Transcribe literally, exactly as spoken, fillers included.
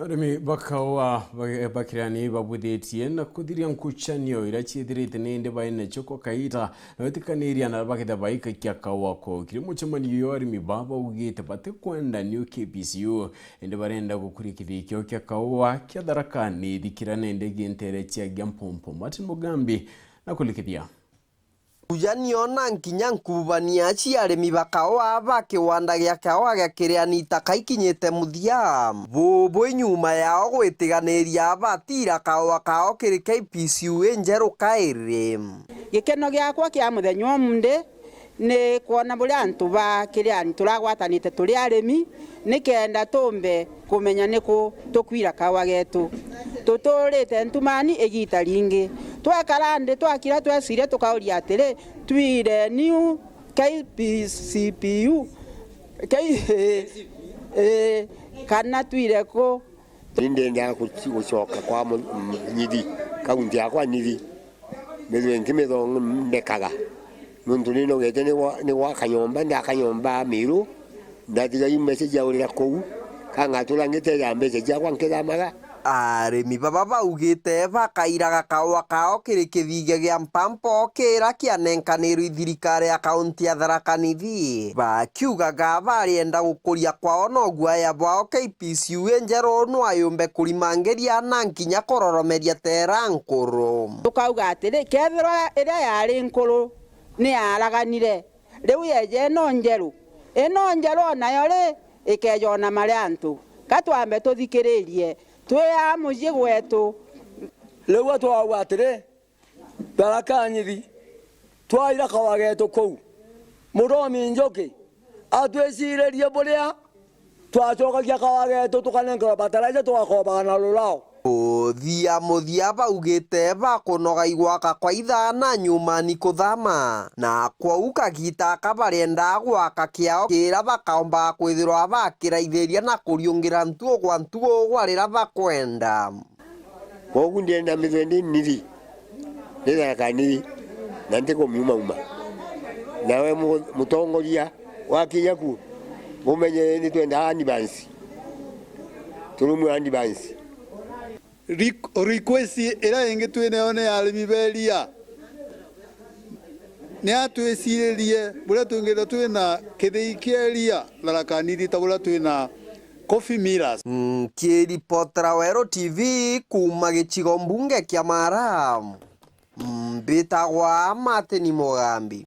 Arimi ba kaua ba-, bakirani babwithitie na kuthiria nkucanio iria ciithirite ni indi bai nacio kwa kaita na gwitikaniria na baketha baikakia kaua kuu. Kiri mucemanio uyu arimi ba baugite batikwenda new K P C U, indi barenda gukuria kithii kiao kia kaua kia Tharaka Nithi kiria nende gientere ciagia mpompo. Martin Mugambi na kulikithia. Kujanio na nkinya nkububania cia arimi ba kaua ba kiwanda gia kaua gia Kiriani itaka ikinyite muthia. Bubu nyuma yao gwitiganiria batira kaua kao kiri K P C U injeru kairi. Gikeno giakwa kia muthenya umunthi ni kwona buria antu ba Kiriani turagwatanite turi arimi, nikenda tumbe kumenya niku tukwira kaua getu. Tuturite ntumani igita ringi. Twekara nthi twakira tweciria tukauria atiri, twire new K P C P U, K-, ii, kana twire ku? Ni ndendaga guci-, gucoka kwa mu-, m-, Nithi, kaunti yakwa Nithi. Mithwe nkimithondekaga. Nontu ni nogete ni gwa-, ni gwaka nyomba, ndaka nyomba Miru, ndatiga yu mbeca ciaurira kuu, ka ngatura ngiteja mbeca ciakwa nkithamaga. Arimi baba baugite bakairaga kaua kao kiri kithigia gia mpampo kiria kianenkanirwe i thirikari ya kaunti ya Tharaka Nithi, bakiugaga barienda gukuria kwao no guaya bwao K P C U injeru no ayumbe kurimangiria na nkinya kuroromeria tera nkuru. Tukauga atiri, kethirwa iria yari nkuru ni yaaraganire, riu yeje ino njeru, ino njeru o nayo ri, ikeja o na maria antu. Ka twambe tuthikiririe, twi a mucii gwetu. Riu atwauga atiri, Tharaka Nithi, twaira kaua getu kuu. Muthomi Njuki atwiciririe buria twacokagia kaua getu tukanenkerwa bataraitha tugakobaga na rulao. Muthia muthia baugite bakunoga igwaka kwa ithaa na nyumani kuthama, na kwou kagita aka barienda gwaka kiao kiria bakaomba kwithirwa bakiraithiria na kuriungira ntugu gwa ntugu gwa riria bakwenda. Kwogu ndienda mbithwe ndi Nithi, ndi Tharaka Nithi, na ntikumiumauma. Nawe mu-, mutongoria, wakinya ku, umenye ni twenda advance. Turumwe advance. Re-, request iria ingi twi nayo ni ya arimi ba iria. Ni atwiciririe buria twingithwa twi na kithii kia iria Tharaka Nithi ta buria twi na coffee millers. Nkiripotera Weru T V kuuma gicigo mbunge kia Mara, mbitagwa Martin Mugambi.